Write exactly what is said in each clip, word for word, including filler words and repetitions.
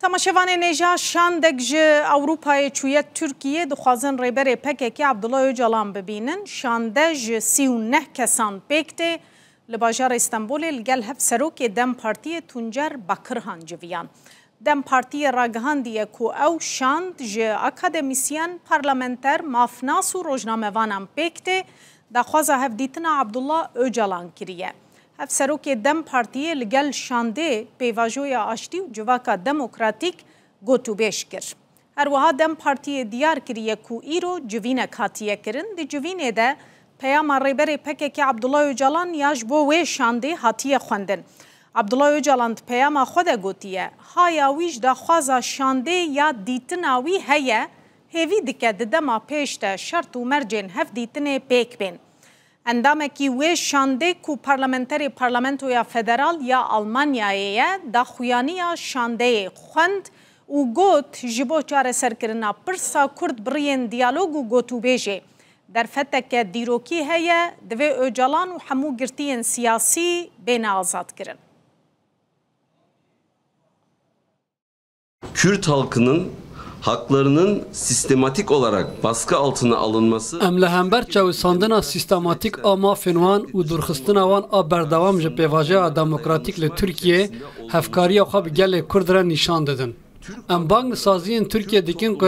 Temaşevanên hêja, şandek ji Ewropayê çûye Tirkiyê, dixwazin rêberê P K K Abdullah Ocalan bibînin. Şande ji sî û neh kesan pêk tê, li bajarê Stenbolê li gel hevserokê DEM Partiyê Tuncer Bakirhan civiyan. DEM Partiyê ragihandiye ku ew şand ji akademîsyen, parlamenter, mafnas û rojnamevanan pêk tê, daxwaza hevdîtina Abdullah Ocalan kiriye. Hevserokê DEM Partiyê li gel şandê pêvajoya aştî û civaka demokratîk gotûbêj kir. Her wiha DEM Partiyê diyar kiriye ku îro civînek hatiye kirin. Di civînê de peyama rêberê P K K Abdullah Ocalan ya ji bo wê şandê hatiye xwendin. Abdullah Ocalan di peyama xwe de gotiye, haya wî ji daxwaza şandê ya dîtina wî heye, hêvî dike di dema pêş de şert û mercên hevdîtinê pêk bên. Endamekî wê şandê ku parlamenterê Parlamentoya Federal ya Almanyayê ye, daxuyaniya şandeyê xwend û got, ji bo çareserkirina pirsa Kurd bi riyên diyalog û gotûbêjê derfeteke dîrokî heye, divê Ocalan û hemû girtiyên siyasî bêne azadkirin. Kürt halkının haklarının sistematik olarak baskı altına alınması Em li hember çewisandina sîstematîk a mafên wan û dûrxistina wan a berdewam ji pêvajoya demokratîk li Tirkiyê hevkariya xwe bi gelê Kurd re nîşan didin. Em bang li saziyên Tirkiyê dikin ku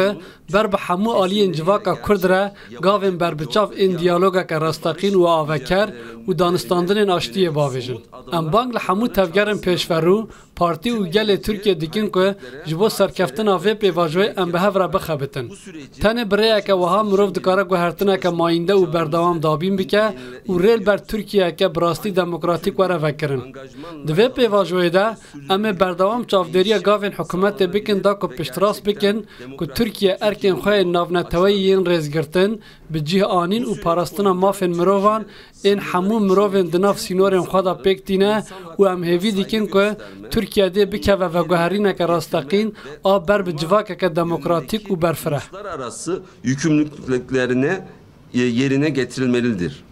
ber bi hemû aliyên civaka Kurd re gavên berbiçav ên diyalogeke rasteqîn û aveker û danistandinên aştiyê bavêjin. Em bang li hemû tevgerên pêşverû, partî û gelê Tirkiyê dikin ku ji bo serkeftina vê pêvajoyê em bi hev re bixebitin. Tenê bi rêyeke wiha mirov dikare guhertineke mayînde û berdewam dabîn bike û rê li ber Tirkiyeyeke bi rastî demokratîk were vekirin. Di vê pêvajoyê de em ê berdewam çavdêriya gavên hikûmetê bikin da ku piştrast bikin ku Tirkiye erkên xwe yên navneteweyî yên rêzgirtin, bi cih anîn û parastina mafên mirovan ên hemû mirovên di nav sînorên xwe de pêk tîne û em hêvî dikin ku Tirkiye dê bikeve veguherîneke rasteqîn a ber bi civakeke demokratîk û berfireh. Uluslararası yükümlülüklerine, e, yerine getirilmelidir.